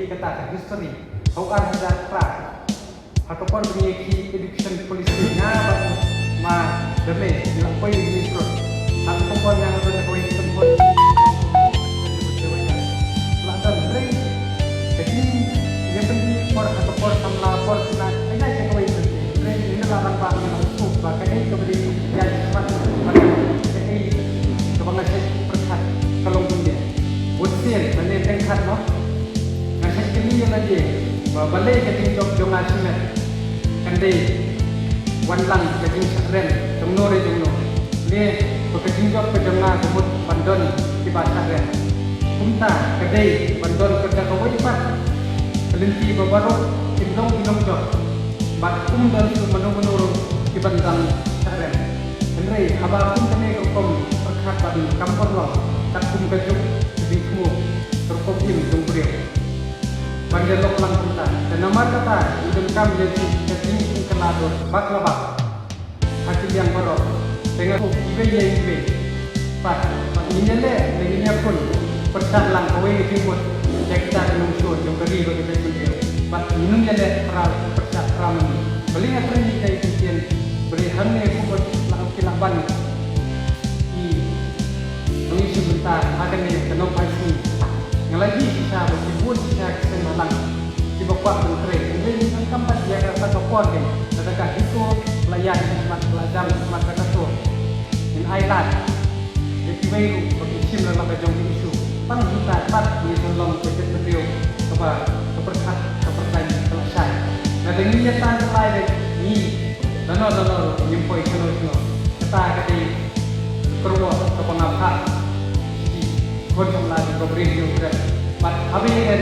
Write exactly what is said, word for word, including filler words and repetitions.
Kata ka history. Hau ar hajar pra. Ha ka por ba ngi ki education policy nga bad ma Dame ngi la poi ngi srot. Ha ka por nga la don kawei ka tempon. La don ring. Ka jing ya kan di por ha ka por samla por sna. Ai na ka kawei ka ring ni la ban ba ngi la suk ba ka dei ka bri ya smat ba ka dei ka ba nga sek perkat ka long dunia. Bot sien mane tengkat mo. Nga sngewthuh ïa lade ba balei ka jingjop jong nga shimet kan dei wan lang ka jingshah rem jong no re jong no. Ne ba ka jingjop ka jong nga ka mut ban don kiba shah rem. Kumta ka dei ban don ka da kawei pat ka lynti ba baroh kim long ki nongjop bad kum don shuh mano mano ruh kiban dang shah rem. Hynrei haba kum kane ka rukom pyrkhat ban kam paralok kat kum ka juk ka jingthmu ka rukom im jong briew. Ban ïalok lang kumta. Te namar kata, ngi donkam ïa ka jingkylla dur bak la bak ha ki liang baroh. Te nga sngewthuh iwei ïa iwei pat ba ngin ïaleh ne ngin ïakhun pyrshah lang kawei ka jingmut ïa kita ki nongshun jong ka ri bad ka jaitbynriew. Bad ngin ym ïaleh pra pyrshah pra mynnin. Balei nga kren ïa ka ktien balei hangne kumba la ki la ban. Ngi ngi shim bynta ha kane ka nongphai sngi. Nga la ïohi shisha ba ki bun shisha ki seng bhalang kiba kwah ban trei. Hynrei ngi donkam pat ïa kata ka por keiñ. Kata ka HITO la ïaid khmat, la jam khmat kata ka HITO. Ngin ai lad ïa kiwei ruh ba ki shim la lap ka jong ki issue. Tang hangta pat ngi sngewlong ka jaitbynriew kaba ka pyrkhat ka pyrthei ka la shai. Lada ngi ïa tan ka lai de ngi Lano lano ruh ngim poi shano shano. Kata ka dei ka kyrwoh kaba nga phah. Ki khun samla jong ka Bri Hynñiewtrep. Bad haba ïa